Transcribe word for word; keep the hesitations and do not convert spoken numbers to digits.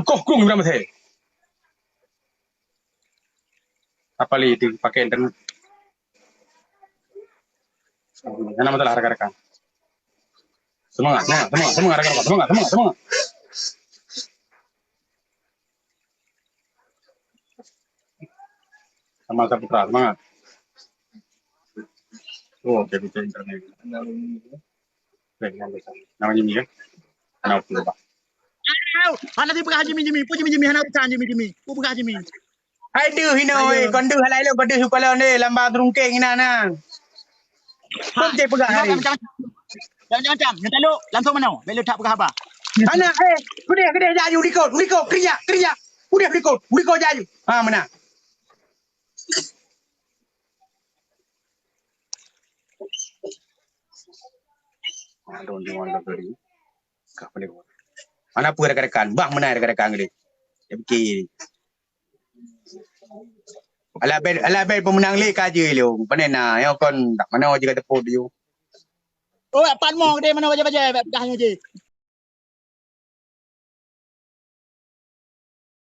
Koh kung Ibrahim Masih. Apa lagi itu pakai internet? Hana masalah rakan-rakan. Semangat, semangat, semangat, semangat rakan-rakan. Semangat, semangat, semangat. Sama Saputra, semangat. Oh, oke, bisa internet. Baik, nama Jimmy ya. Kenapa lupa? Hana dipeugah Jimmy, Jimmy. Peue Jimmy, Jimmy? Hana urusan Jimmy, Jimmy. Peue peugah Jimmy? Hai deuh inoe, kon deuh halai lôn, kon deuh sikolon deh, lam ba teurungkeng inan na. Kon cit peugah hari. Jangan, jangan, jangan. Minta lu langsung mana? Bek lu tak peugah haba. Anak eh, kudeh, kudeh jaju likot, likot, keriak, keriak. Kudeh likot, likot jaju. Ha, mana? Aduh, ni orang tadi. Mana peue rakan-rakan? Bah meunan rakan-rakan geude. Dia fikir. Alah ben, alah ben pemenang lé ka jeuet lé. Pane na, nyoe kon tak manoe jih ka teupot ju. Oh, pan mo geude manoe bajai-bajai, bak peugah nyoe jih.